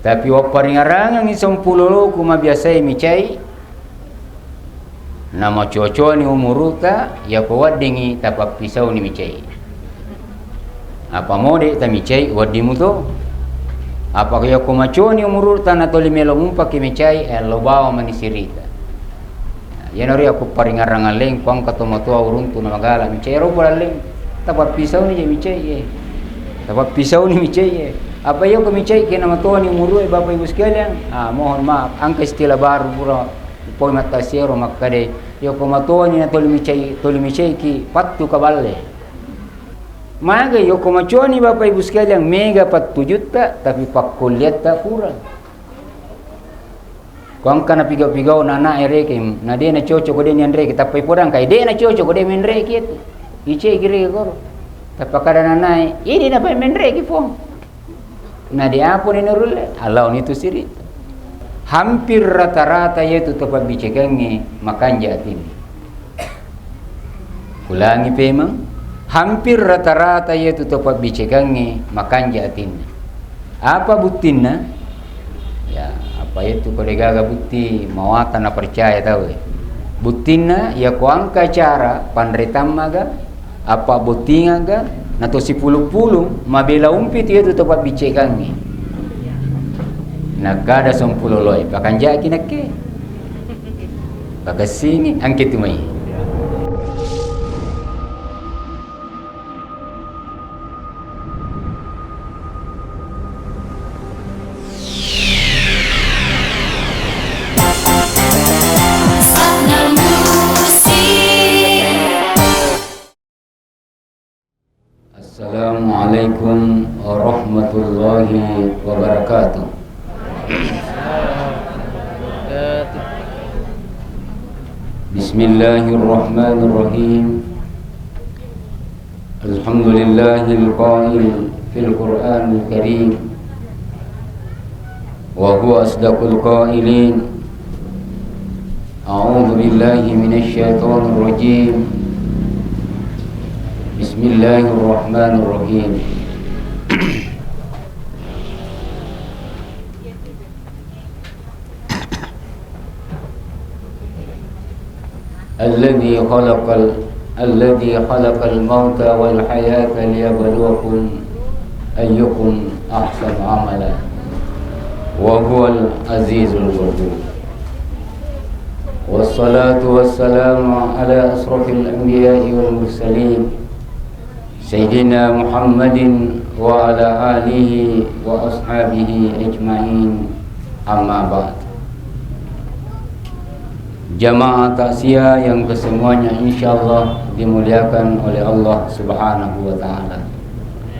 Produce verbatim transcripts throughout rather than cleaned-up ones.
Tapi wapparingarangengngi sempuloloku mabiasai micai, namacocoani umuru'ta, yako weddingngi tapappisauni micai. Apa mode tamicai, wedding muto. Apa yako macoani umuru'ta natoli melo mumpaki micai, eh, lo bawa mani sirita. Iyanaro iya ku paringarang alleng, ku engka tomatoa uruntu na magala micai ro pole alleng. Tapappisauni je micai e. Tapappisauni micai e. Apa iya ko micai ke namatoani umuru e, Bapak Ibu sekalian? Ah, mohon maaf, engka istilah baru pura poi mattasiero makkade, iya ko matoani na toli micai, toli micai ki pattu kaballe. Maga iya ko macoani Bapak Ibu sekalian, mega pattujutta, tapi pakkolliatta kurang. Ko engka napigau-pigau nana e reke, na de nacocok ko de nianreki, tappa ipodang kai de nacocok ko de menreki itu. Iceki reke koro. Tappa kada nana e, idi napa menreki pong. Na de apa ni narulle, alauni tu siri. Hampir rata-rata yaitu to pabbicekengnge makanja atinna. Ulangi pemeng, hampir rata-rata iyatu to pabbicekangnge makanja atinna. Apa buttinna? Ya, apa iyatu ko degaga butti mawatang napercaya tauwe. Buttinna, iya ko engka acara panre tammaga, apa bottingaga, nato sipulung-pulung, mabela umpi tu iyatu to pabbicekangnge. Nakkada sempuloloe, pakanjaki nakke. Pakessingi, engke tu mai. Assalamualaikum warahmatullahi wabarakatuh. Bismillahirrahmanirrahim. Alhamdulillahil qail fil Qur'anil Karim. وهو أصدق القائلين. أعوذ بالله من الشيطان الرجيم. بسم الله الرحمن الرحيم. الذي خلق ال-، الذي خلق الموت والحياة ليبلوكم أيكم أحسن عملا وهو العزيز الغفور. والصلاة والسلام على أشرف الأنبياء والمرسلين سيدنا محمد وعلى آله وأصحابه أجمعين. أما بعد. Jamaah takziah yang kesemuanya insyaallah dimuliakan oleh Allah Subhanahu wa Ta'ala.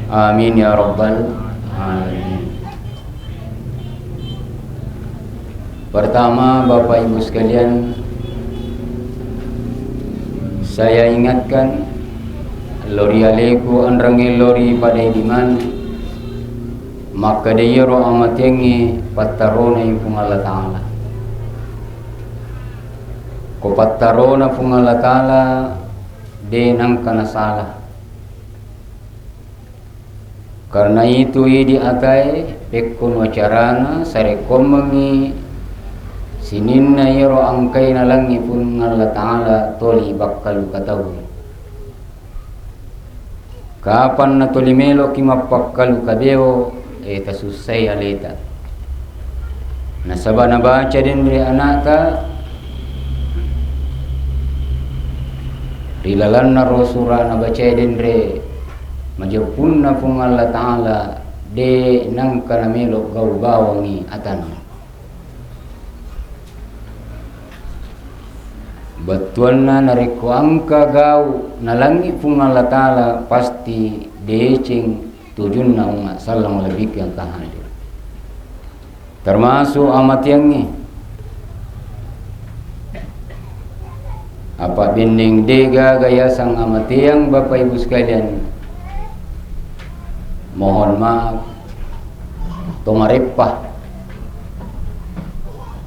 Amin ya rabbal alamin. Pertama, Bapak Ibu sekalian, saya ingatkan, lori aleku enrengnge lori pada idiman, makkeda iyaro amateangnge pattarona Puang Allah Ta'ala. Ko pattarona Puang Allah Ta'ala, de nengka nasalah. Karena itu, idi atae, pekkono acarana, sarekkoammengngi sininna iyaro engkae nalangngi Puang Allah Ta'ala toli bakkaluka tau. Kapan natoli meloki mappakkaluka beo, eh, tasussai aleta. Nasaba nabaca denre ana'ta ri lalanna ro sura nabacae denre, majeppunna Puang Allah Ta'ala de nengka namelo gau bawangngi atana. Bettuanna narekko engka gau nalangngi Puang Allah Ta'ala, pasti deceng tujunna umma sallang malebbiku engka hadir. Termasuk amateangnge. Apa benneng de gaga yaseng amateang, Bapak Ibu sekalian, mohon maaf, tomareppa.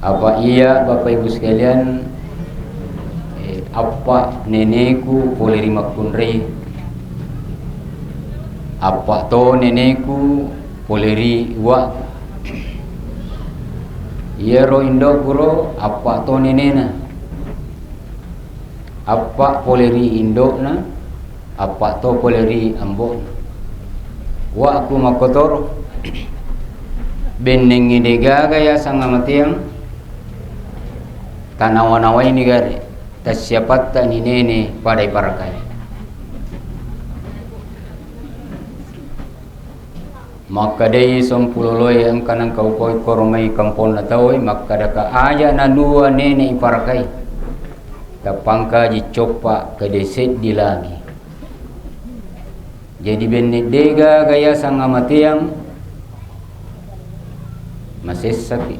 Apa iya, Bapak Ibu sekalian, eh, appa neneku pole ri makkunrai, appa to neneku pole ri wa, Iyaro indo' kuro appa' to nenena, appa' pole ri indo'na, appa' to pole ri ambo'na. Wa' ku makkotoro, bennengnge de'gaga yaseng amateang, tanawa-nawaini gare', tassiapattani nene pada iparakai. Makkedai sempuloloe, engka nengka upau koro mai kamponna tauwe, makkedaka aja' nadua nene iparakai. Tappa engka ji coppa' kede seddi lagi. Jadi benne de'gaga yaseng amateang, masessaki.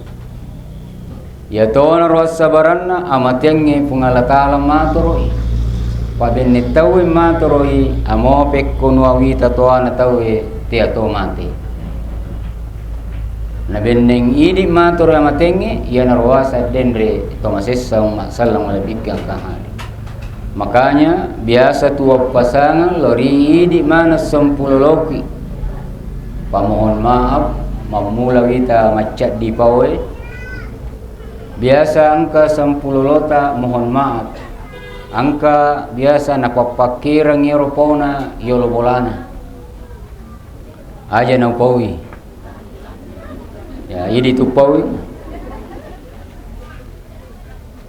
Iyatonaro assabaranna amateangnge Puang Allah Ta'ala matoro'i. Pabenne tauwe matoro'i, amo pekko nuawita toana tauwe, teato mate. Nabenneng idi' matoro'i amateangnge, iyanaro waseng denre to masessa umma' selleng malebbikkang kahali. Makanya biasa tu wappasangeng lao ri idi' maneng sempuloloki. Pamohon maaf, mammula wita maccaddi pawe. Biasa engka sempulolota mohon maaf. Engka biasa napappakkereng iyaro pauna yolo bolana. Aja' naupaui. Ya, idi' tu paui.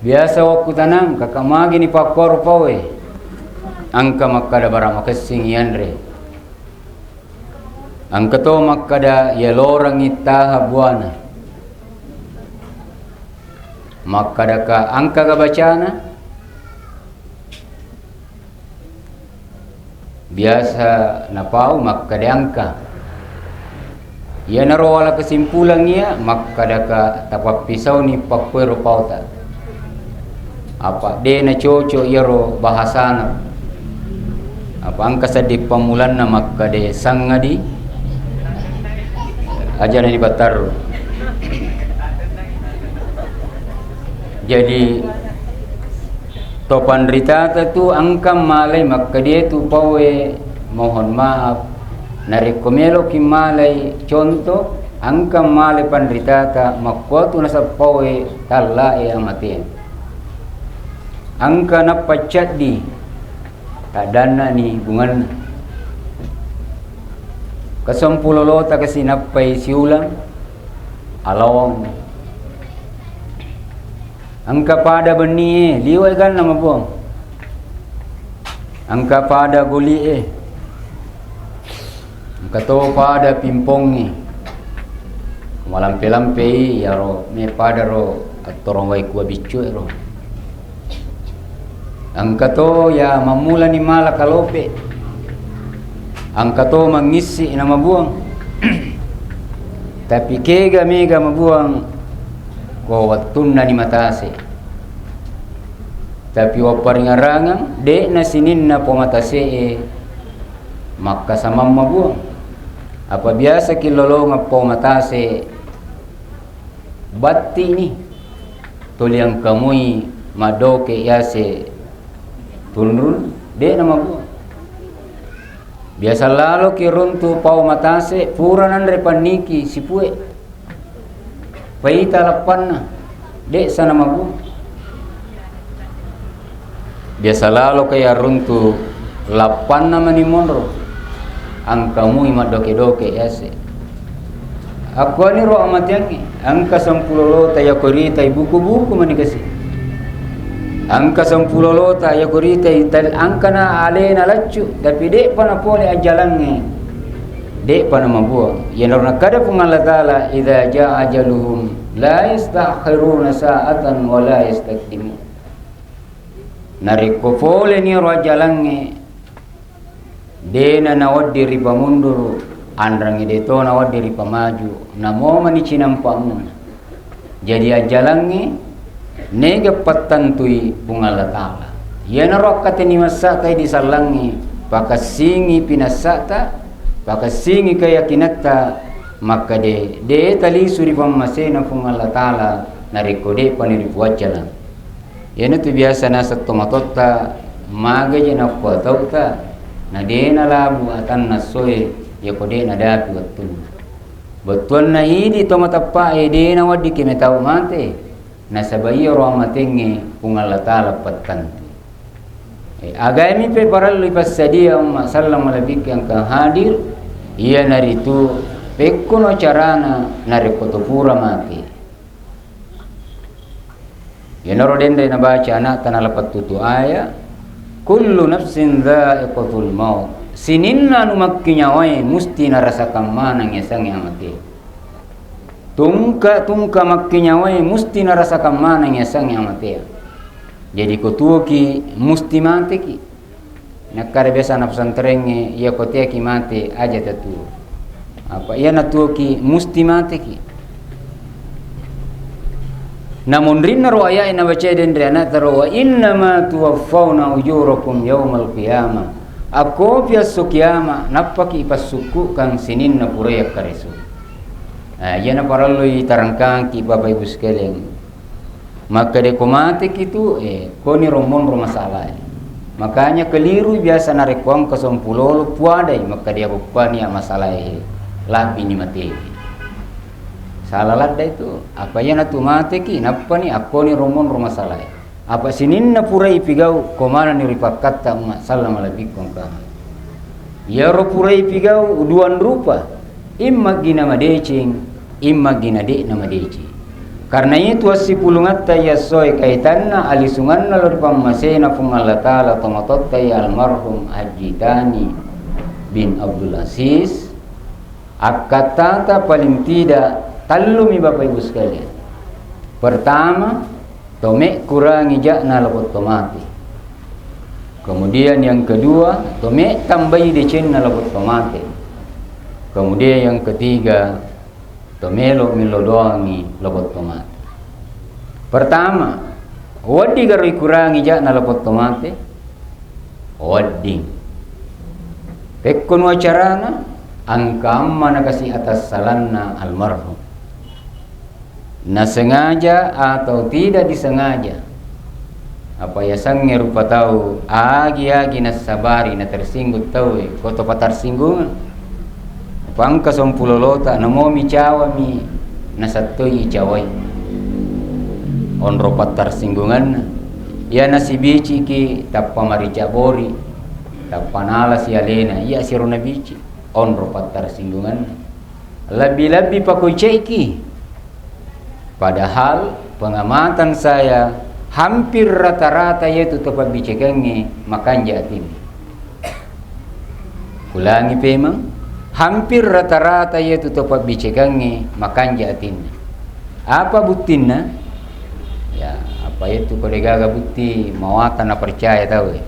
Biasa wakkutanang, kaka magini pakkuaro pawe. Engka makkada bara' makessing iyanre. Engka to makkada iyalorangngi taha buana. Makkadaka engkaga bacana? Biasa napau makkada engka. Iyanaro wala kesimpulang iya, makkadaka tapappisauni pakkuero pauta. Apa de' nacoco' iyaro bahasana. Apa engka sedding pammulanna makkada sangadi, ajana dipattarru. Jadi, to panritata tu engka malai makkadia tu paue, mohon maaf. Narekko meloki malai contoh, engka malai panritata makkuatu naseng paue tallae amateang. Engka nappa caddi, taddannani bunganna. Kesempulolota kasi nappai siulang, alawang. Engka pada bennie, liwe ganna mabuang. Engka pada golie. Engka to pada pingpongnge. Malampe-lampei iyaro, me pada ro attorong wai kua biccu ero. Engka to ya mammulani mala kalope. Engka to mangngissi na mabuang. Tapi kega mega mabuang, ko wettunnani matase. Tapi wapparingarangeng, de'na sininna pomatasee makkasamang mabuang. Apa biasa ki lolongeng pomatase, battini, tuli engkamui maddoke yase tunrun, de'na mabuang. Biasa laloki runtu pao matase, pura nanre panniki sipue. Paita lappanna, de'sa namabuang. Biasa laloka yaruntu lappanna mani monro, engkamui maddoke-doke yase. Akkuaniro amateangnge, engka sempulolota yako ritai buku-buku mani kasi. Engka sempulolota yako ritai tal-, engkana alena laccu, tapi de'pa napole ajjalangnge. De'pa namabuang. Iyanaro nakkada Puang Allah Ta'ala, "Idza jaa ajaluhum la yastakhiruna sa'atan wa la yastaqdimun." Narekko poleni ro ajjalangnge, de'na nawedding ripamunduru, anrangnge de'to nawedding ripamaju, namomani cinampa'muna. Jadi ajjalangnge nega pattantui Puang Allah Ta'ala. Iyanaro akkateni massa'ta disallangngi, pakessingi pinassa'ta, pakessingi keyakinatta, makkade de talisu ri pammasena Puang Allah Ta'ala narekko de'pani ripuajjalang. Iyanatu biasa naseng tomatoatta, magaja nakko tauta, na de nalabu atanna essoe, yako de nadapi wettunna. Bettuanna idi to mateppa e de naweddikki metau mate, nasaba iyaro amatengnge Puang Allah Taala pettantu. E, agae mi pe parellu ipassadia umma sallang malebbiku engka hadir, iyanaritu pekkono carana narekko to pura mate. Iyanaro denre nabaca ana'ta nalapettutu aya, "Kullu nafsin dza'iqatul maut." Sininna anu makkinyawae musti narasakang maneng yasengnge amate. Tungka-tungka makkinyawae musti narasakang maneng yasengnge amatea. Jadi ko tuoki musti mateki. Nakkada biasa na pesantrengnge, iya ko teaki mate, aja tatuo. Apa iya natuoki, musti mateki. Namunrinna ro aya'e nabacai denre ana'ta ro, "Wa innama tuwaffauna ujurakum yaumal qiyamah." Akkopi esso kiama, nappaki ipassukkukang sininna purai akkareso. Ah, iyana parellu itarangkangki, Bapak Ibu sekalian. Makkeda ko mateki tu, eh, koni ro monro masalae. Makanya keliru biasa narekko engka sompulolo puadai, makkeda iya ko kuani ya masalae, labbini mateki. Salah ladda itu. Apa iyanatu mateki, nappani akkoni ro monro masalae. Apa sininna purai pigau, ko manenni ripakkatta umma sallang malebbiku engka. Iyaro purai pigau duang rupa, immagina madeceng, immagina de'na madeceng. Karena itu assipulungatta iya essoe kaitanna alisunganna lao ri pammasena Puang Allah Taala tomatoatta iya almarhum Haji Tani bin Abdul Aziz, akkattata paling tidak tellumi Bapak Ibu sekalian. Pertama, tome kurangi ja'na lopotto mate. Kemudian yang kedua, tome tambai decenna lopotto mate. Kemudian yang ketiga, tomelo melo doangi lopotto mate. Pertama, wedding garo ikurangi ja'na lopotto mate? Wedding. Pekko nuacarana, engka amma nakasi atassalanna almarhum. Nasengaja atau tidak disengaja, apa yasengnge rupa tau agi-agi nassabari natersinggung tauwe, ko to patarsinggungeng. Apa engka sompulolota, namomi cawami, nasattoi icawai. Onro pattarsinggungenna. Iya nasibiciki tappa marica bori, tappa nala sialena, iya siro nabici. Onro pattarsinggungenna. Lebbi-lebbi pakoicaiki. Padahal pengamatan saya, hampir rata-rata iyatu to pabbicekengnge makanja atinna. Kulangi pemeng, hampir rata-rata iyatu to pabbicekengnge makanja atinna. Apa buttinna? Ya, apa iyatu ko degaga butti mawatang napercaya tauwe.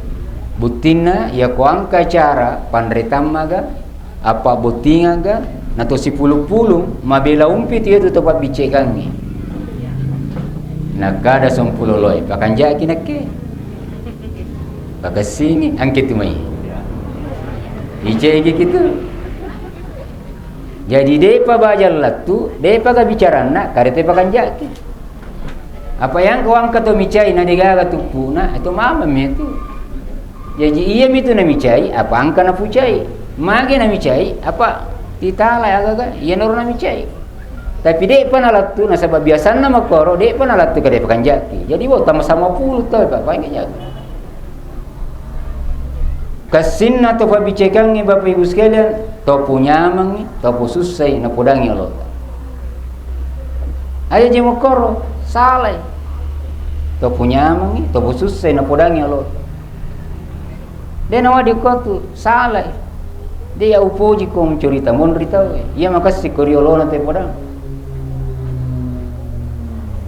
Buttinna, iya ko engka acara panre tammaga, apa bottingaga, na to sipulung-pulung, mabela umpi tu iyatu to pabbiccekangngi. Nakkada sompuloloe, "Pakanjaki nakke." Pakessingi, angke tu mai. Icegi kitu. Jadi, de'pa baja lettu, de'pa ga bicaranna, karete pakanjaki. Apa yang kau angka to micai, na degaga tuppuna, itu mama mi itu. Jadi, iya mi tu na micai, apa angka na pucai. Mage na micai, apa titala agaga, iya noro na micai. Tapi de'pa na lettu, nasaba biasanna makoro, de'pa na lettu kade pakanjaki. Jadi, wo, tama sama puluh tau, apa, apa yang jaki. Kessinna to pabbicekangngi, Bapak Ibu sekalian, to punyamengngi, to pusussai, napodangi olota. Aja je mokoro, salai. To punyamengngi, to pusussai, napodangi olota. De nawadi kotu, salai. De ya upoji ko mencurita monri tau. Iya makassi ko riolona te podang.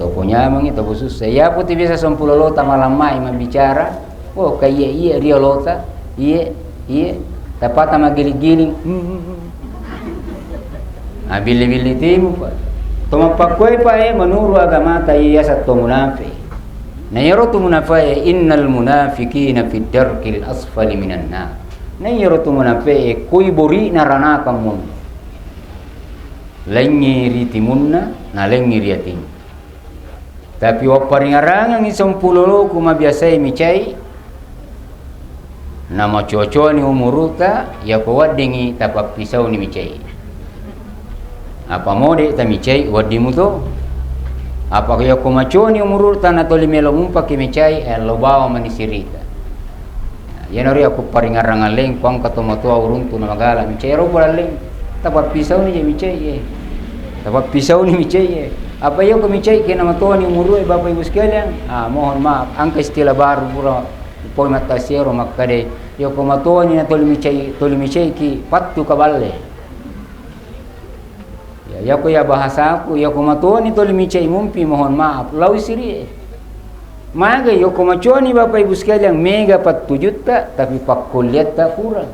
To punyamengngi, to pusussai. Iya puti biasa sompulolota malammai mabbicara. Oh, ka iye, iye, riolota, iye, iye, tapata maggiling-giling. Ah, billi-billi timu, Pak. To mappakkoe, Pak, e, menuru agamata, iye, yaseng to munafi. Na iyaro tu munafi e, innal munafiqina fid darkil asfali minan nar. Na iyaro tu munafi e, koi bori'na ranaka mun. Laingngi ri timunna, na laingngi ri atinna. Tapi wapparingarangengngi sompuloloku mabiasai micai, namacocoani umuruta, yako weddingngi tapappisauni micai. Apa mode tamicai wedding muto. Apa yako maconi umurutta natoli melo mumpaki micai, eh, lo bawa mani sirita. Iyanaro iya ku paringarang alleng, kuangka tomatoa uruntu na magala, micai ro pole alleng. Tapappisauni je micai e. Tapappisauni micai e. Apa iya ko micai ke namatoani umuru e, Bapak Ibu sekalian? Ah, mohon maaf, angka istilah baru pura poi mattasiero makkade, iya ko matoani na toli micai, toli micai ki pattu kaballe. Ya, yako ya bahasaku, yako matoani toli micai mumpi, mohon maaf, lau siri e. Maga yako macoani Bapak Ibu sekalian, mega pattujutta, tapi pakkolliatta kurang.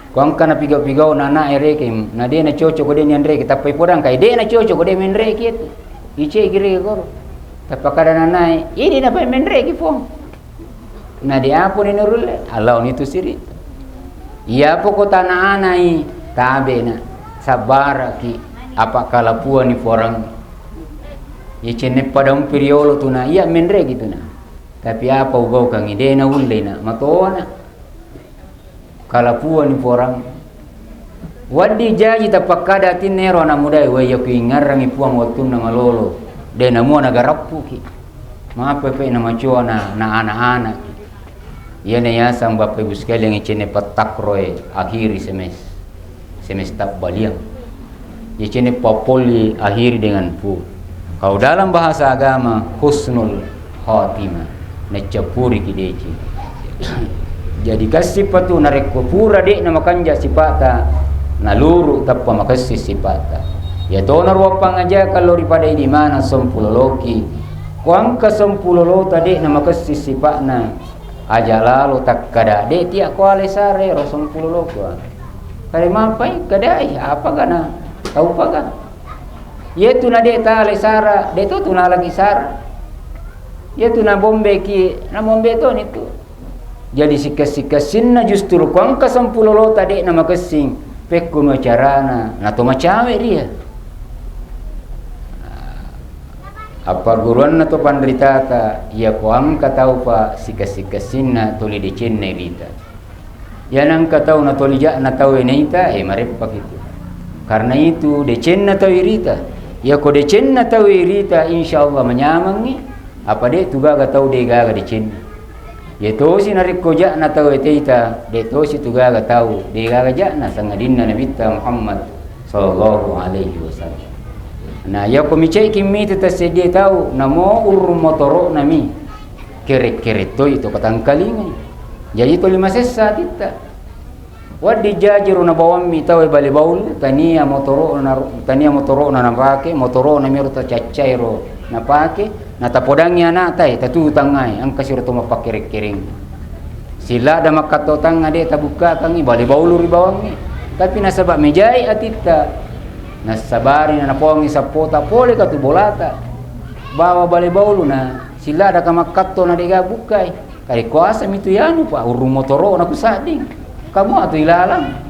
Ko engka napigau-pigau nana e reke, na de na cocok ko de nianreke, tappa ipodang kai de na cocok ko de menreke itu. Iceki reke koro. Tappa kada nana e, idi na pai menreke pong. Na de apo ni nurulle, alaoni tu siri. Iya poko tana anai tabe na sabbaraki apa kalapuani forang. Iya cenne pada umpi riolo tu na, iya menreke tu na. Tapi apa ugaukangi de na ulle na, matoana. Kalapuani forang. Wedding jaji tapakkada atinna ero anak mudae, wai, iya kuingngarangi Puang wettunna malolo, de namua nagarappuki. Mape pe namacoa na, na anak-anak. Iyana yasang Bapak Ibu sekalian, cenne pattakroe akhiri semes-, semester baliang. Iya cenne papolli akhiri dengan pu. Kalau dalam bahasa agama, husnul khatimah, nacappuriki deceng. Jadi kassipa tu narekko pura de'na makanja sipata, naluru tappa makessing sipata. Iya tona ruang pangajakang lao ri pada idi maneng sempuloloki. Ko engka sempulolota de'na makessing sipa'na, aja lalo takkada, de tia ko ale sare ro sempuloloku. Kare mapai kadai, apa gana? Tau paga? Iyetu na de ta ale sara, de to tu nalaki sara. Iyetu na bombeki, na bombe toni tu. Jadi sikessi-kessinna justru ko engka sempulolota de'na makessing, pekkono carana, na to macawe ria. Appagguruanna to panritata, iya ko engka tau pa sikessi-kessinna tuli decenna irita. Iya nengka tau natoli ja'na tau e naita, eh, mareppaki tu. Karena itu, decenna tau irita. Iya ko decenna tau irita, insya Allah manyamengngi. Apa de tu gaga tau de gaga decenna. Iya tosi narekko ja'na tau e taita, de tosi tu gaga tau de gaga ja'na, sangadinna Nabitta Muhammad sallallahu alaihi wasallam. Nah, iya ko micaiki mita tasseddie tau, namo urrung motoro'na mi. Kere-kere toi to katangkalingai. Jaji toli masessa atitta. Wedding jaji ro nabawammi tau e bale baulu, tania motoro'na, tania motoro'na napake, motoro'na miro tacaccai ro napake, natapodangi ana'ta e, tatutangngai, engka siro to mappakkereng-kereng. Sila ada makkatto tangnga de tabukkakangngi, bale baulu ribawangngi. Tapi nasaba mejai atitta, nassabari nanapoangngi sappota, pole ka tu bolata. Bawa bale baulu na, sila ada ka makkatto na de ga bukkai. Kare kuasa mitu yanu, Pak, urrung motoro'na ku sadding. Kamu atu ilalang.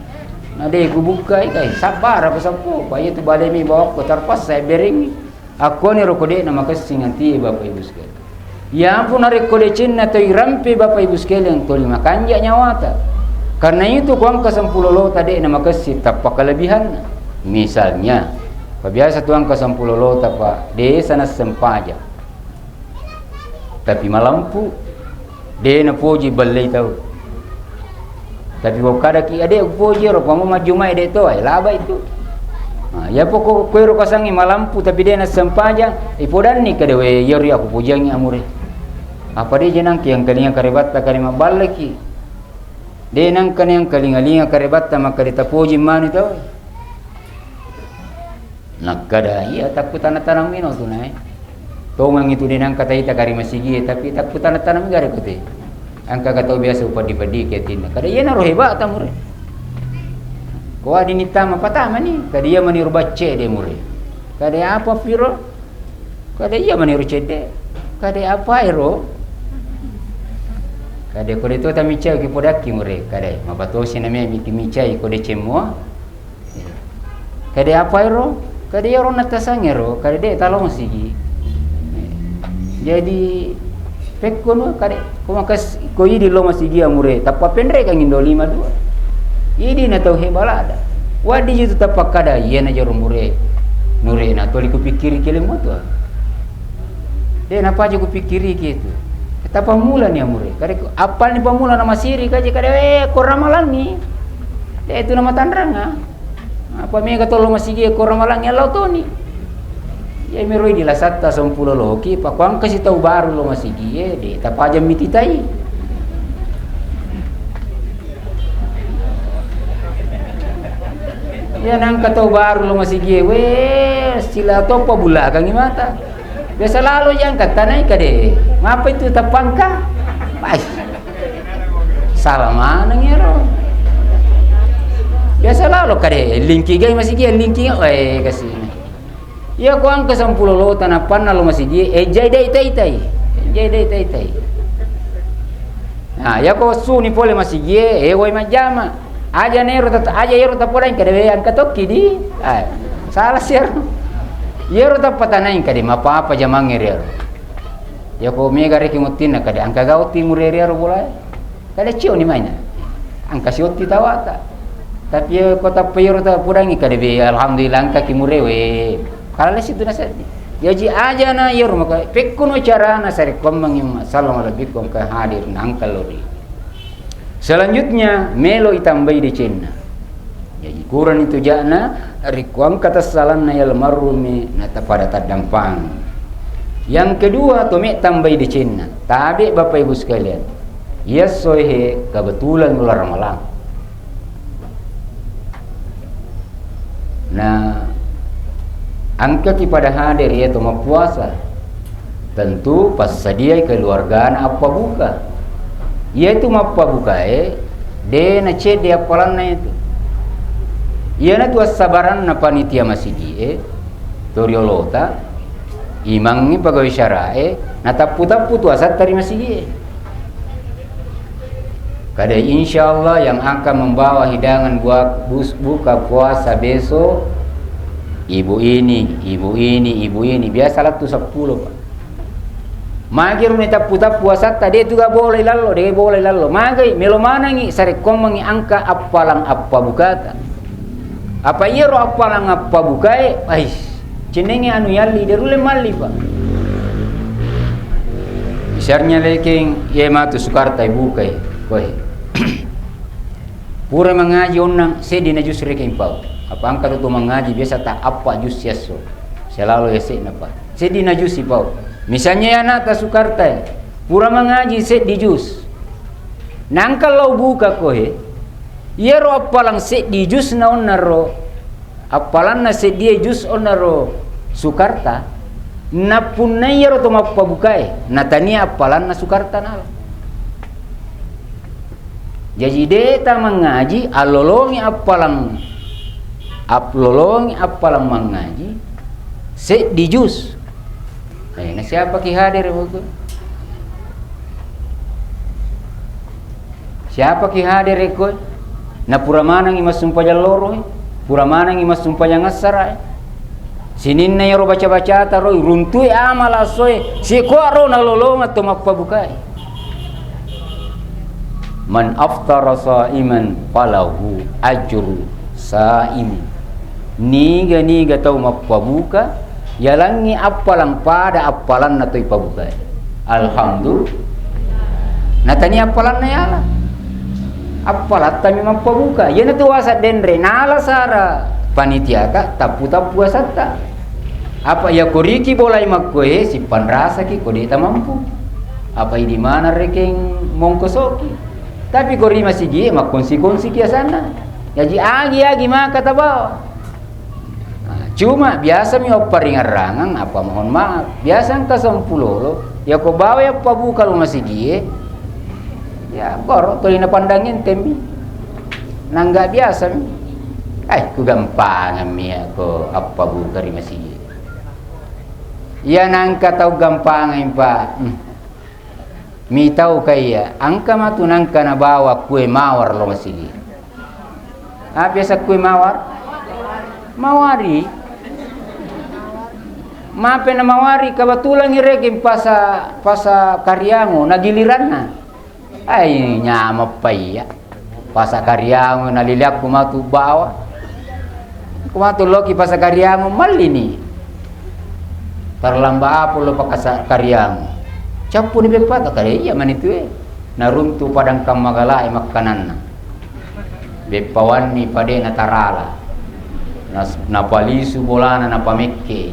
Na de ku bukkai, kai sabbara ku sappo, Pak, iya tu bale mi bawakko, terpaksa berengi. Akkoni ro ko de na makessing atie, Bapak Ibu sekalian. Iya pun narekko decenna tau irampe, Bapak Ibu sekalian, toli makanja nyawata. Karena itu ko engka sempulolota de na makessing tappa kelebihanna. Misalnya, pa biasa tu engka sempulolota, Pak, desa nassempajang. Tapi malampu, de napoji ballei tau. Tapi ko kadaki, "Ade, upoji ro, pamo majjumai de to, ai laba itu." Nah, iya poko koero kasangi malampu tapi de nassempajang, ipodanni kade, "We, iya ri aku pojiangi amure." Apa de jenang ki engkalinga karebatta kade mabballeki. De nangka ni engkalinga-linga karebatta makkade tapoji manu tau. Nakkada, "Iya, takku tanah-tanah mino tu nae." Tongang itu de nangka taita kari masigi, tapi takku tanah-tanah mi gare kote. Engka ka tau biasa upaddi-paddi ke atinna. Kada, "Iya naro hebat ta mure." Ko adi ni tama patama ni, kada, "Iya mani ro bacce de mure." Kada, "Apa piro?" Kada, "Iya mani ro cedde." Kada, "Apa ero?" Kada, "Ko de to tamicai ki podakki mure." Kada, "Mapatosi na me miki micai ko de cemmo." Kade, "Apa ero?" Kade, "Iyaro natasang ero." Kade, "De, talo masigi." Jadi, pekkono kade, ko makas-, ko idi lo masigi amure, tappa penrekangi ndo lima dua. Idi na tau heba lada. Wedding ji tu tappakkada, iyana jaro mure, nurena tuli kupikkiriki lemo tu. De, napaja kupikkiriki tu. Tapammulani amure. Kade ku, appalni pammula na masiri kaje kade, eh, ko ramalangi. De, tu na matanranga. Apa mega tollo masigi ko ramalangi Allah toni. Iya miro idi lasatta sempulo loki, pakuangka si tau baru lo masigi, eh, de, tapaja mititai. Iya, nangka tau baru lo masigi, weh, sila toppa bulakangi mata. Biasa lalo jangka tanai kade. Ngapa itu tapangka? Ai. Salah maneng iyaro. Biasa lalo kade, lingki gai masigi, lingki gai, weh, kasih. Iya, ko angka sampulo lo tanapanna lo masigi, eh, jai dai tai tai. Jai dai tai tai. Nah, iya ko suni pole masigi, eh, wai majjama. Aja nero tat-, aja iyaro tapodai kada we angka tokki di. Ah, salah siaro. Iyaro tappa tanai kada mapa-apa jamangnge riaro. Iya ko mega reki muttinna kada angka gauti mure riaro bolae. Kada cioni maina. Angka siotti tawata. Tapi iya ko tappa iyaro tapodangi kada be, alhamdulillah angka ki murewe. Kala lesi tu naseddi. Jaji aja na iyaro maka pekkono carana sarekkuammengi umma sallallahu alaihi wasallam ka hadir nangka lori. Selanjutnya melo itambai decenna. Jaji kurani tu ja'na, rikkuang katassalanna almarhumi na ta-, pada taddampang. Yang kedua, to me tambai decenna. Tabe Bapak Ibu sekalian. Iya soehe kebetulan ular ramalang. Nah, angkaki pada hadir iya to mappuasa. Tentu passadiai keluargana appabuka. Iyatu mappabukae de nacedde appalanna itu. Iyanatu assabaranna panitia masigie, toriolota, imangngi pegawai syarae, natappu-tappu tu asatta ri masigie. Kada, insya Allah yang akan membawa hidangan bua-, bus-, buka puasa besok, ibu ini, ibu ini, ibu ini. Biasa lattu seppulo, Pak. Magi ro metappu-tappu asatta, de tu ga bolai lallo, de bolai lallo. Magai, melo manangi, sarekkoammengi angka appalang appabukata. Apa iyaro appalang appabukae, ais, cennengnge anu yalli, de rulle malli, Pak. Misalnya lekeng, iye matu Sukarta ibukai, koe. Pura mangaji onnang, seddina jus rekeng pau. Apa angka tu mangaji, biasa ta appa jus siesso. Selalu yase'na, Pak. Seddina jus sipau. Misalnya ya anakta Sukarta, pura mangaji seddi jus. Nangka lao buka koe, iyaro appalang seddi jus na onnaro, appalanna seddie jus onnaro Sukarta, napunnai iyaro to mappabukae, natania appalanna Sukarta nala. Jaji de ta mangaji, allolongi appalang, allolongi appalang mangaji, seddi jus. Eh, na siapa ki hadir buku? Siapa ki hadir koe? Na pura manengi massumpajang loro, eh? Pura manengi massumpajang assara, eh? Sininna iyaro baca-bacata ro, runtui amala soe, sikoa ro nalolongeng to mappabukae. Man aftara sa'iman falahu ajru sa'imin. Niga-niga tau mappabuka, yalangngi appalang pada appalanna toi pabukae. Alhamdulillah. Natania appalanna yala. Appalattami mappabuka. Iyanatu wasa denre, nala sara panitiaka, tappu-tappu asatta. Apa iya koriki bolai makkoe, sippanrasaki ko de tamampu. Apa idi mana rekeng mongkosoki. Tapi ko ri masigie, makkonsi-konsi kiasanna. Jaji agi-agi maka tabawa. Nah, cuma biasami wapparingerrangeng, apa mohon maaf. Biasa engka sempulolo, ya ko bawa ya pabuka lo masigie, ya koro tuli napandang entemmi. Nangga biasami. Eh, kugampangemmi ya ko appabuka ri masigie. Iya nangka tau gampangeng, Pak. Hmm. Mitau ka iya, angka matu nangka nabawa kue mawar lo masigi. Ah, biasa kue mawar? Mawari. Mape na mawari, kebetulan iregeng pasa, pasa Kariango, na giliranna. Ai, nyamappa iya. Pasa Kariango, naliliakku matu bawa. Ko matu loki Pasakariango, mallini. Terlambat apa lo Pasakariango? Cappuni beppata kare iya mani tue. Naruntu padang kammagalae makkananna. Beppa wanni pade natarala. Nas-, napalisu bolana napamekke.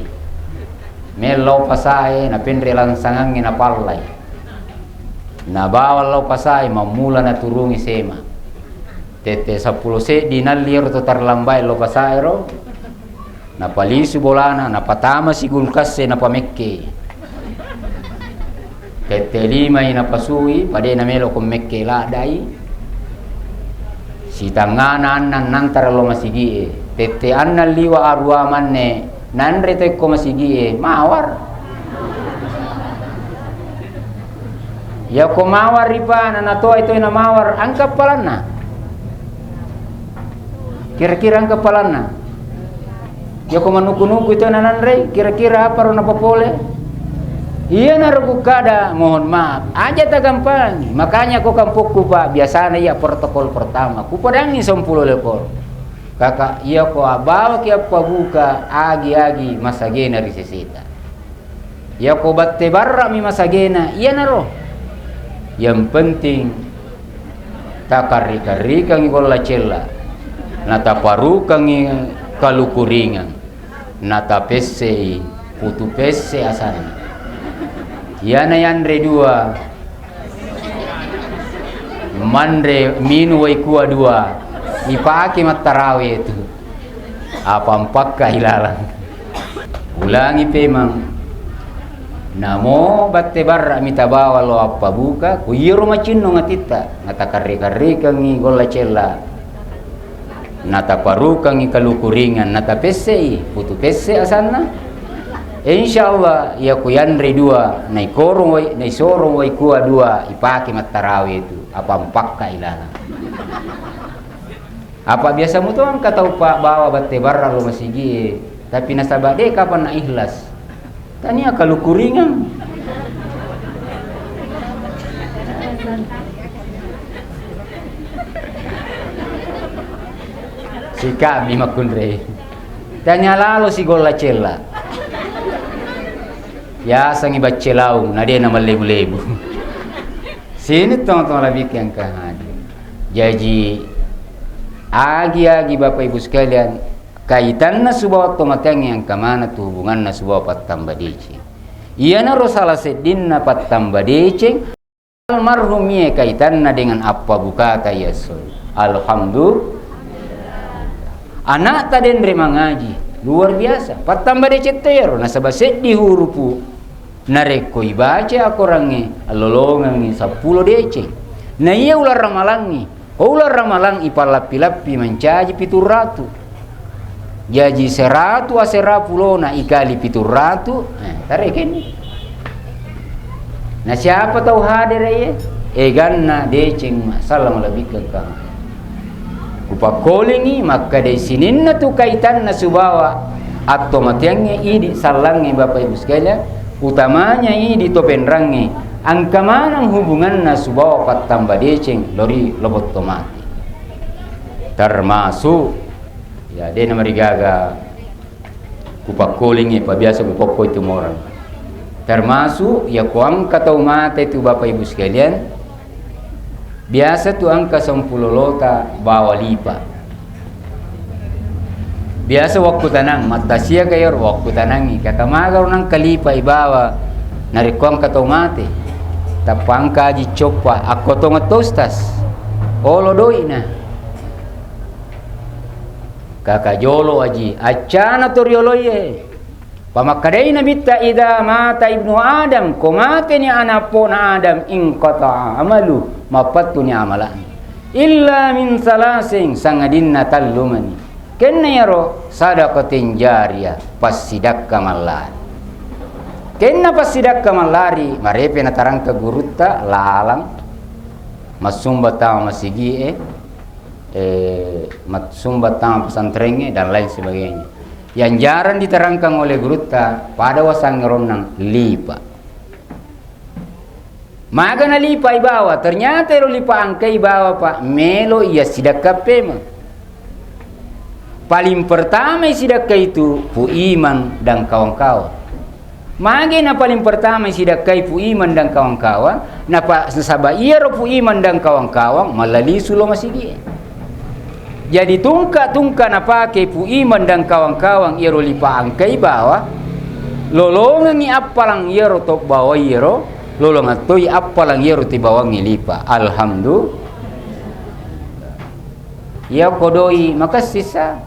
Mellau pasae napenre langsangangnge napallai. Nabawa lao pasae mammula naturungi sema. Tette seppulo seddi nalli ero to terlambat lao pasae ro. Napalisu bolana, napatamasi gulkasse, napamekke. Tette limai napasui, pade namelo ko mekke ladai. Sitangana annang nantara lo masigie. Tette annang liwa arua manne, nanre to ko masigie, mawar. Yako mawar ripana, natoai toi na mawar, angka palanna. Kira-kira engka palanna? Yako manuku-nuku itu nananrei, kira-kira apa ro napapole? Iyanaro kukkada, mohon maaf, aja tagampangi. Makanya ko kampokku, Pak, biasana iya protokol pertama. Kupadangi sampulo lekor. Kaka, iyako abawaki appabuka, agi-agi masagena ri seseta. Yako batte barra'mi masagena, iyanaro. Yang penting takarri-karrikangngi golla cella, nataparukangngi kalukuringang, natapessei putu pesse asanna. Iyana yanre dua, manre minu wai kua dua, ipake mattarawe tu. Apa mpakka ilalang. Ulangi pemang. Namo batte barra mitabawa lo appabuka, ku iyaro macinnong atitta, natakarri-karrikangngi golla cella, nataparukangngi kalukuringang, natapessei putu pesse asanna. Insya Allah, iya ku yanre dua, naikorong wai, naisorong wai kua dua, ipake mattarawe tu, apa mpakka ilalang. Apa biasa muto engka tau pa bawa batte barra lo masigie, tapi nasaba de kapang na ikhlas. Tania kalukuringang. Sikami makkunrei. Tania lalo sigolla cella. Yasengi bacce laung, na de na mallebu-lebu. Sini tong-tong labiki engka hadir. Jaji, agi-agi Bapak Ibu sekalian, kaitanna subawa tomateangnge engka maneng tu hubunganna subawa pattamba deceng. Iyanaro salah seddinna pattamba deceng almarhum iye kaitanna dengan appabukata iyasso. Alhamdulillah. Anakta denre mangaji, luar biasa. Pattamba deceng tero, nasaba seddi hurupu. Narekko ibaca akorangnge, allolongengngi seppulo deceng. Na iya uleng ramalangngi, ko uleng ramalang ipallappi-lappi mancaji pitu ratu. Jaji seratu asera pulona ikali pitu ratu, eh, tarekenni. Na siapa tau hadere iye? Eganna deceng masallang lebih kengkang. Kupakkolingi, makkedai sininna tu kaitanna subawa attomateangnge idi sallangnge, Bapak Ibu sekalian, utamanya idi to penrangnge, engka maneng hubunganna subawa pattamba deceng lori lobotto mati. Termasuk, ya, de namarigaga kupakkolingi, pa biasa kupokkoi tu morang. Termasuk, ya, ko engka tau mate tu, Bapak Ibu sekalian, biasa tu engka sempulolota bawa lipa. Biasa wakkutanang, mattasia ka iyaro wakkutanangi, kaka magaro nangka lipa ibawa narekko engka tau mate. Tappa engka aji coppa, akkotongeng to, Ustaz. Olo doi'na. Kaka jolo aji, accana to rioloie. Pamakkedai Nabitta, "Idza mata ibnu Adam, ko mateni ana' pona Adam, inqata'a amalu, mappattuni amala'na. Illa min salasin, sangadinna tallu mani. Kenna iyaro, sadaqatin jariyah, passidakka mallari." Kenna passidakka mallari, marepe natarangka gurutta, lalang massumba tama masigie, eh, massumba tama pesantrengnge, dan lain sebagainya. Yang jarang diterangkan oleh gurutta, pada wasangnge ronnang lipa. Magana lipa ibawa, ternyata ero lipa engka ibawa, Pak, melo iya sidakka pemeng. Paling pertama sidakkai itu Pu Imang dan kawan-kawan. Magi na paling pertama sidakkai Pu Imang dan kawan-kawan? Napa-, nasaba iyaro Pu Imang dan kawan-kawan mallalisu lo masigi. Jadi tungka-tungka napake Pu Imang dan kawan-kawan iyaro lipa angkai bawa, lolongengngi appalang iyaro to bawa iyaro, lolongeng toi appalang iyaro tibawangngi lipa. Alhamdulillah. Iya kodoi makessing sa.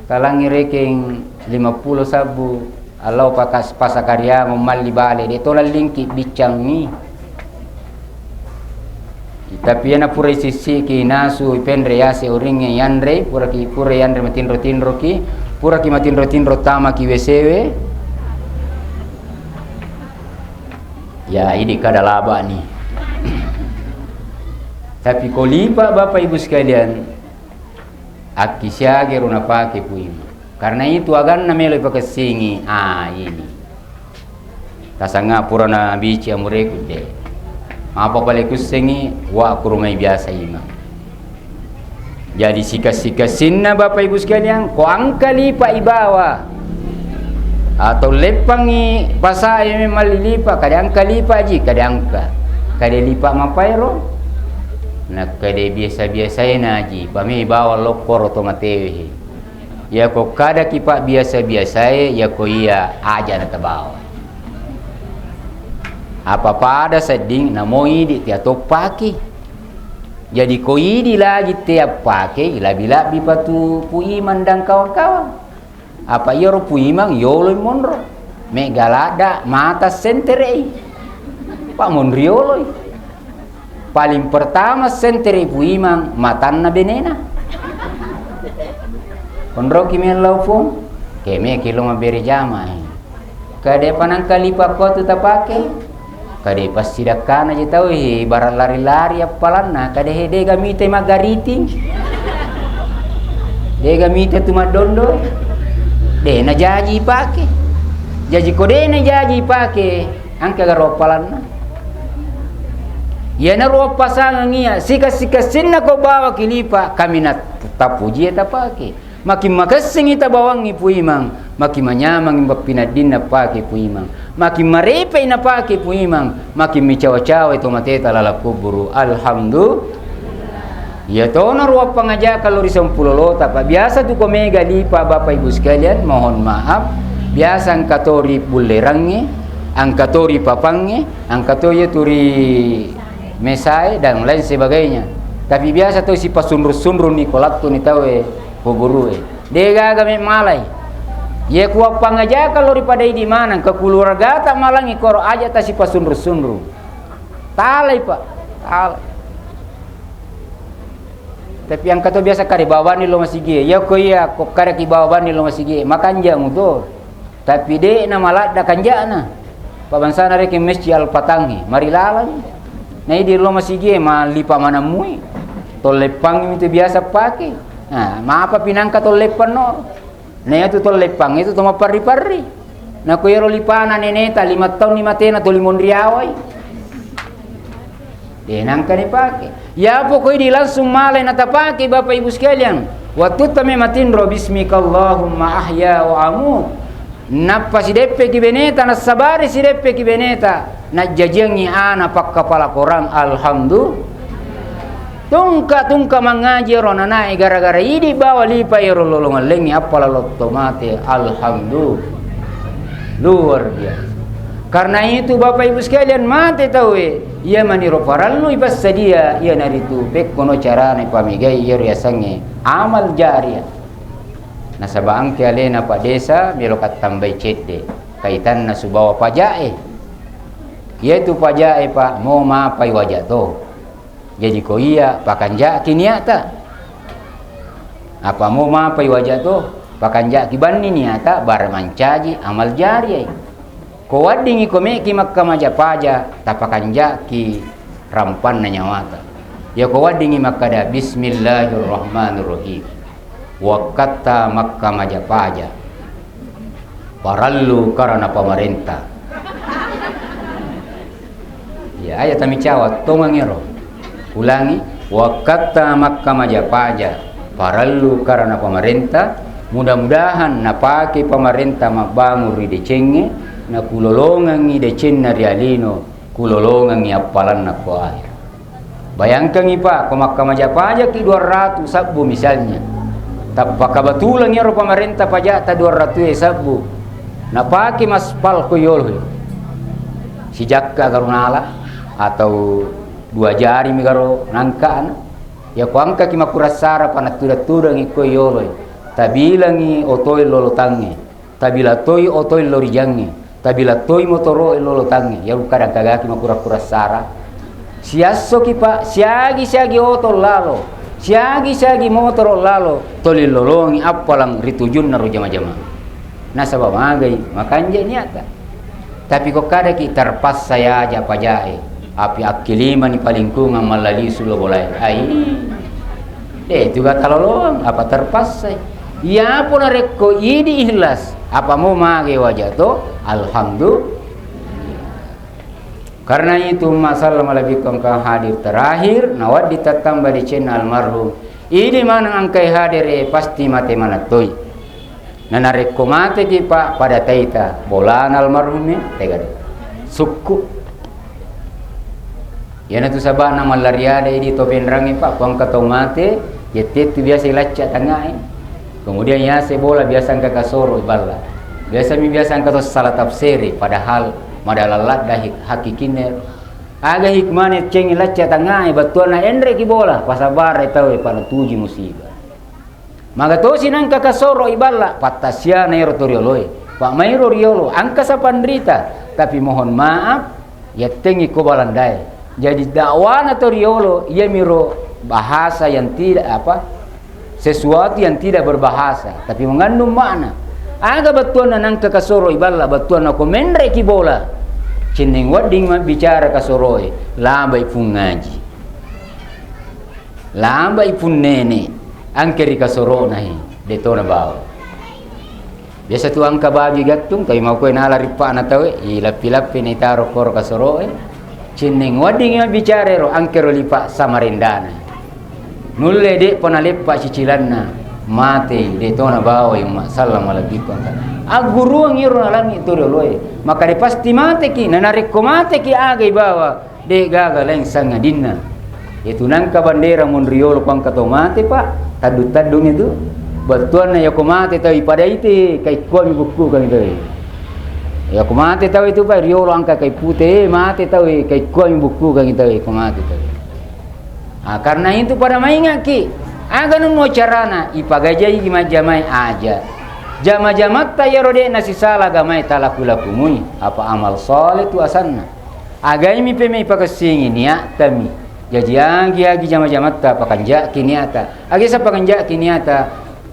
Talangngi rekeng lima pulo sabbu, allau pakas-, pasakariameng malli bale, de' to lallingki biccangngi. Tapi iyana pura isissiki nasu, ipenre yase oringnge yanre, puraki, pura yanre matinro-tinroki, puraki matinro-tinro tamaki W C we. Ya, idi kada laba ni. Tapi ko lipa, Bapak Ibu sekalian, akkisiagero napake Pu Imang. Karena itu aganna melo ipakessingi, ah, ini. Tasanga pura nabici amureku de. Apa pale kussengi, wa kurumai biasa Imang. Jadi, sikes-sikessinna, Bapak Ibu sekalian, ko angka lipa ibawa atau leppangngi pasae memang lipa, kada angka lipa ji, kada angka. Kada lipa mapaero? Na kada biasa-biasaena ji, pame ibawa lokkoro to matewehe. Yako kada kipa biasa-biasae, yako iya aja natabawa. Apa pada sedding namo idi tiatoppaki. Jadi ko idi lagi teappake, labi-labi patu Pu Imang dan kawan-kawan. Apa iyaro Pu Imang yoloi monro. Mega ladda mata senterei. Pa monri yoloi. Paling pertama senterei Pu Imang matanna benena. Konroki mellau Pung, keme kilo mabere jama. Kada panangka lipa ko tu tapake. Kada passidakkana je tau, he, barang lari-lari appalanna, kada he dega mita magariting. Dega mita tu maddondo. De najaji pake. Jaji ko de najaji pake, angka garo appalanna. Iyanaro appasangeng iya, sika-sikassinna ko bawa kilipa, kami na tapujie tapake. Makin makessingi tabawangngi Pu Imang, makin manyamang bappinaddinna pake Pu Imang, makin marepe'i napake Pu Imang, makin micawa-cawai to mateta laleng kuburu. Alhamdulillah. Iya tona ruang pangajakang lo ri Sempulolota, Pak. Biasa tu ko mega lipa, Bapak Ibu sekalian, mohon maaf. Biasa engka to ri bullerangnge, engka to ri papangnge, engka to iya tu ri mesae, dan lain sebagainya. Tapi biasa to sipasunru-sunruni ko lattuni taue. Kuburue. De gaga me malai. Ye kuappangajakang lo ri pada idi maneng, ke keluargata malangi koro aja tasipasunru-sunru. Talai, Pak. Talai. Tapi engka to biasa kare bawanni lo masigie. Ya ko iya, ko kare ki bawanni lo masigie, makanja muto. Tapi de namaladda kanjana. Pabangsana rekeng Masjid Al-Fatangngi, marilaleng. Na idi lo masigie, malipa manemmui. Tolleppangngi mitu biasa pake. Nah, mapa pinangka tolleppang no? Na iyatu tolleppang itu to mapparri-parri. Na ko iyaro lipana neneta lima taunni matena toli monriawai. De nangka dipake. Iya pokoi di langsung malai natapake, Bapak Ibu sekalian. Wattutta me matinro, "Bismikallahumma ahya wa amut." Nappa sideppeki beneta, nassabari sideppeki beneta, najjajiangngi ana pakkapala korang, alhamdulillah. Tungka-tungka mangaji ro nanae gara-gara idi bawa lipa ero lolongellengngi, appala lotto mate, alhamdulillah. Luar biasa. Karena itu, Bapak Ibu sekalian, mate tauwe, iya maniro parellu ipassadia, iyanaritu pekkono carana ipamegai iyaro yasengnge amal jariah. Nasaba engke alena Pak Desa melo kattambai cedde, kaitanna subawa pajae. Iyatu pajae, Pak, mo mapai waja to. Jadi ko iya pakanjaki niata. Apa mo mapai waja to, pakanjaki banni niata, bara mancaji amal jariah. Ko weddingngi ko meki makkamaja paja, tapakanjaki rampanna nyawata. Iya ko weddingngi makkada, "Bismillahirrahmanirrahim." Wakkatta makkamaja paja. Parellu karena pamarenta. Ya, aja tamicawa, tongeng ero. Ulangi, wakkatta makkamaja paja. Parellu karena pemerintah, mudah-mudahan napake pemerintah mabbangun ri decengnge, nakulolongengngi decenna ri alino, kulolongengngi appalanna ko ahera. Bayangkangngi, Pak, ko makkamaja-pajaki dua ratu sabbu misalnya. Tappakabatulang iyaro pemerintah pajata dua ratu e sabbu. Napake maspal ko yolo. Sijakka garo nala atau dua jari mi garo nangka ana. Ya ko angkaki makurasara panattuda-tudangi ko yolo. Tabilangi otoe lolotangnge. Tabila toi otoe lo rijangnge, tabila toi motoro'e lolotangnge, iyaro kadang kagaki makurang-kurang sara. Siassoki, Pak, siagi-siagi oto lalo, siagi-siagi motoro lalo, toli lolongi appalang ri tujunna ro jama-jama. Nasaba magai makanja niatta. Tapi ko kadaki terpaksa yaja pajae, api akkilimani palingkungan mallalisu lo bolae. Ai. De tu ga taloloang, apa terpassai. Iyapun narekko idi ikhlas, apa mo mage waja to? Alhamdulillah. Karena itu, masalah malebbi ko engka hadir terakhir, nawaddi tattamba decenna almarhum. Idi maneng engkai hadere, pasti mate manattoi. Na narekko mateki, Pak, pada taita bolana almarhum e, tega de. Sukku. Iyanatu sabana mallariada idi to penrangi, Pak, ko engka tau mate, yettettu biasa ilacca tangae. Kemudian yase bola biasa engka kasoro iballa. Biasa mi biasa engka to salah tafsiri, padahal madalalladda hik-, hakikinna. Aga hikmane cengi lacca tangae, battuanna enreki bola, pasabare tau e, Pak, natuji musibah. Maga tosi nangka kasoro iballa, pattasiana ero to rioloe. Pak, mairo riolo, angka sapanrita, tapi mohon maaf, yattengi ko balandae. Jadi dakwana to riolo, iyamiro bahasa yang tidak apa, sesuatu yang tidak berbahasa, tapi mengandung makna. Aga battuanna nangka kasoro iballa, battuanna ko menreki bola. Cinneng wedding mabbicara kasoroe, labai pungaji. Lambai punnene, angke ri kasorona he, de tona bawa. Biasa tu angka baju gattung, tapi makkue nala rippana taue, ilappi-lappi ni taro koro kasoroe. Cinneng wedding mabbicara ero, angke ro lipa samarendana. Nulle de pona leppa cicilanna, mate de tona bawa, umma sallang malebbiku angka. Agguruang iro nalangi tu rioloe. Maka de pasti mateki, na narekko mateki aga ibawa. De gaga laing sangadinna. Itu nangka bandera monriolo ko angka to mate, Pak. Taddung-taddung itu. Bettuanna yako mate tau ipadaite, kaikkuami bukku kami tau. Yako mate tau itu, Pak, riolo angka kai pute, mate tau, kaikkuami bukku kami tau, ko mate tau. Ah, karena itu pada maingaki. Aga nunno carana, ipagajai majjamai aja. Jama-jamatta yaro de nasisala agamai talaku-lakumui, apa amal soleh tu asanna. Agaimi pemai pakessingi niattami. Jaji agi-agi jama-jamatta pakanjaki niata. Agesa pakanjaki niata,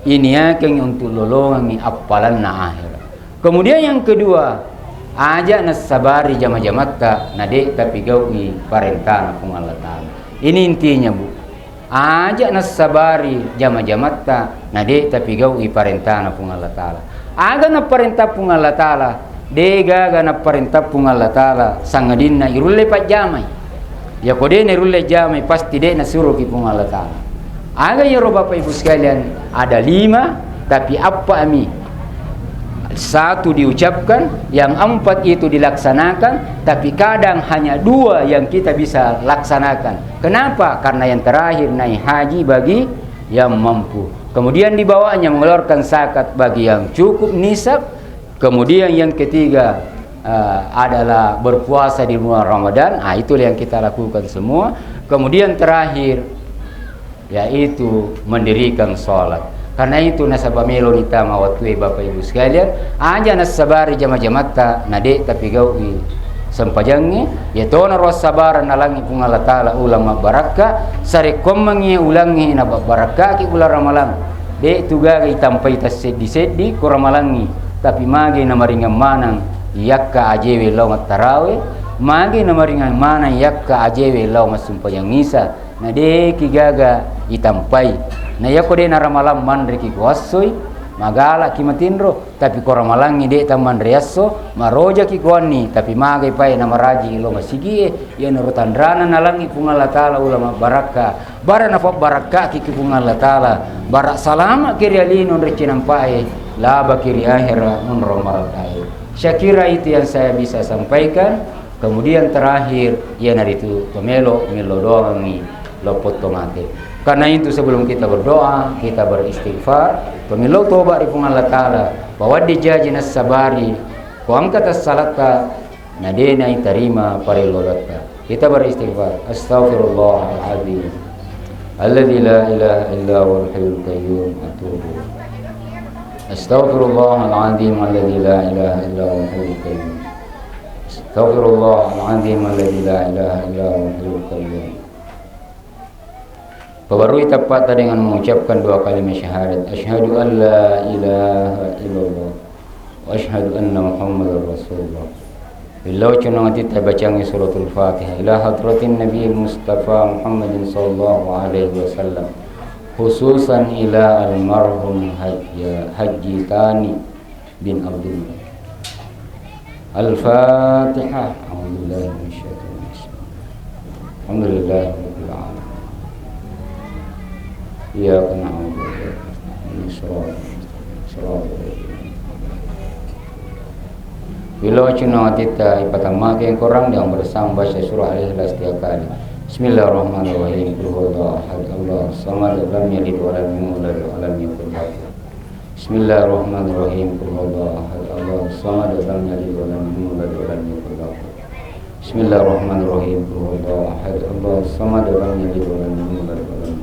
iniakengi untuk lolongangi appalanna akhera. Kemudian yang kedua, aja nassabari jama-jamatta na de tapigau'i parentana Puang Allah Ta'ala. Ini intinya, Bu. Aja nassabari jama-jamatta, na de tapigau'i parentana Puang Allah Ta'ala. Aga naparenta Puang Allah Ta'ala, de gaga naparenta Puang Allah Ta'ala, sangadinna irulle pajjamai. Yako de nairulle jamai, pasti de nasuroki Puang Allah Ta'ala. Aga yero Bapak Ibu sekalian, ada lima, tapi appa mi. Satu diucapkan, yang empat itu dilaksanakan, tapi kadang hanya dua yang kita bisa laksanakan. Kenapa? Karena yang terakhir naik haji bagi yang mampu. Kemudian dibawanya mengeluarkan zakat bagi yang cukup nisab. Kemudian yang ketiga, eh, adalah berpuasa di bulan Ramadan. Ah, itulah yang kita lakukan semua. Kemudian terakhir, yaitu mendirikan sholat. Karena itu nasaba melo nitama wattue Bapak Ibu sekalian, aja nassabari jama-jamatta, na de tapigau'i sempajangnge, yatona ro sabarang nalangi Puang Allah Ta'ala ulang mabbarakka, sarekkoammengngi ulangnge nababbarakkaki ulang ramalang. De tu gaga itampai tasseddi-seddi ko ramalangngi, tapi mage namaringang manang yakka ajewe lao mattarawe, mage namaringang manang yakka ajewe lao massumpajang isa. Na de ki gaga itampai. Na yako de naramalang manreki ko assoi, Magalaki matinro, tapi ko ramalangngi de' tammanre esso, marojaki kuanni, tapi magai pae namaraji lo masigie, iyanaro tanrana nalangngi Puang Allah Taala ulama barakka, bara napabbarakkaki ki Puang Allah Taala, bara salama ki ri alino ri cinampae, labaki ri ahera monro maraddae. Saya kira itu yang saya bisa sampaikan. Kemudian terakhir, iyanaritu tomelo, melo doangi loppo to mate. Karena itu sebelum kita berdoa, kita beristighfar, tomelo toba ri Puang Allah Taala, pawaddi jaji nassabari, ko engka tassalatta, na de' naitarima parellolatta. Kita beristighfar, astaghfirullahaladzim alladzi la ilaha illa huwal hayyul qayyum, atubu ilaih. Astaghfirullahaladzim alladzi la ilaha illa huwal hayyul qayyum. Astaghfirullahaladzim alladzi la ilaha illa huwal hayyul qayyum. Pabarui tappa'ta dengan mengucapkan dua kalimat syahadat, asyhadu an la ilaha illallah wa asyhadu anna Muhammadar Rasulullah. Billau cunang atitta bacangi suratul Fatihah. Ila hadratin Nabi Mustafa Muhammadin sallallahu alaihi wasallam, khususan ila almarhum Hajja-, Haji Tani bin Abdullah. Al-Fatihah. A'udzubillahi minasyaitonir rajim. Alhamdulillahirabbil alamin. Iyyaka na'budu wa iyyaka nasta'in. Ihdinas siratal mustaqim. Siratal ladzina an'amta 'alaihim. Bila wacana atitta ipatammake korang dengan bersama baca surah Al-Ikhlas tiga kali. Bismillahirrahmanirrahim. Qul huwallahu ahad, Allahus samad, lam yalid wa lam yulad wa lam yakul lahu. Bismillahirrahmanirrahim. Qul huwallahu ahad, Allahus samad, lam yalid wa lam yulad wa lam yakul lahu. Bismillahirrahmanirrahim. Qul huwallahu ahad, Allahus samad, lam yalid wa lam yulad wa lam.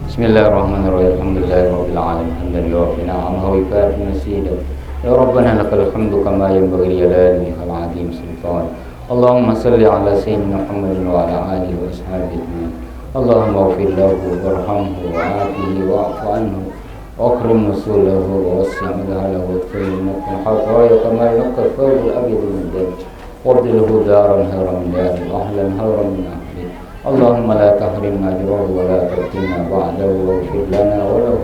Bismillahirrahmanirrahim. Alhamdulillahi rabbil alamin. Hamdan yuwafi ni'amahu wa yukafi mazidah. Ya Rabbana lakal hamdu kama yanbaghi li jalali wajhikal azim sultan. Allahumma salli ala sayyidina Muhammadin wa ala alihi wa ashabihi ajma'in. Allahumma ighfir lahu warhamhu wa afihi wa'fu anhu. وأكرم نزله ووسع مدخله وادخله جنة عرضها السماوات والأرض كما ينقى الثوب الأبيض من الدنس وأبدله دارا خيرا من داره وأهلا خيرا من أهله. اللهم لا تحرمنا أجره ولا تفتنا بعده واغفر لنا وله.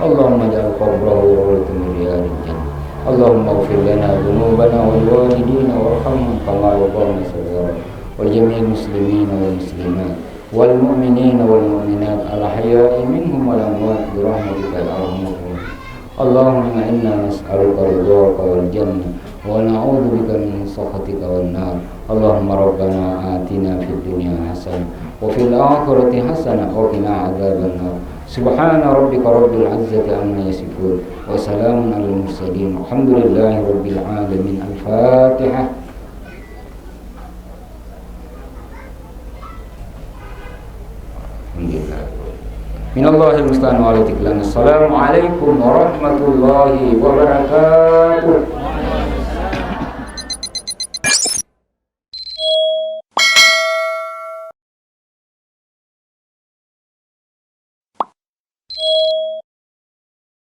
اللهم اجعل قبره روضة من رياض الجنة. اللهم اغفر لنا ذنوبنا ولوالدينا وارحمهم كما ربونا صغارا ولجميع المسلمين والمسلمات. والمؤمنين والمؤمنات الأحياء منهم والأموات برحمتك يا أرحم الراحمين. اللهم إنا نسألك رضاك والجنة ونعوذ بك من سخطك والنار. اللهم ربنا آتنا في الدنيا حسنة وفي الآخرة حسنة وقنا عذاب النار. سبحان ربك رب العزة عما يصفون وسلام على المرسلين والحمد لله رب العالمين. الفاتحة. Alhamdulillah. Minallahil musta'an wa alaihi tiklan. Assalamualaikum warahmatullahi wabarakatuh.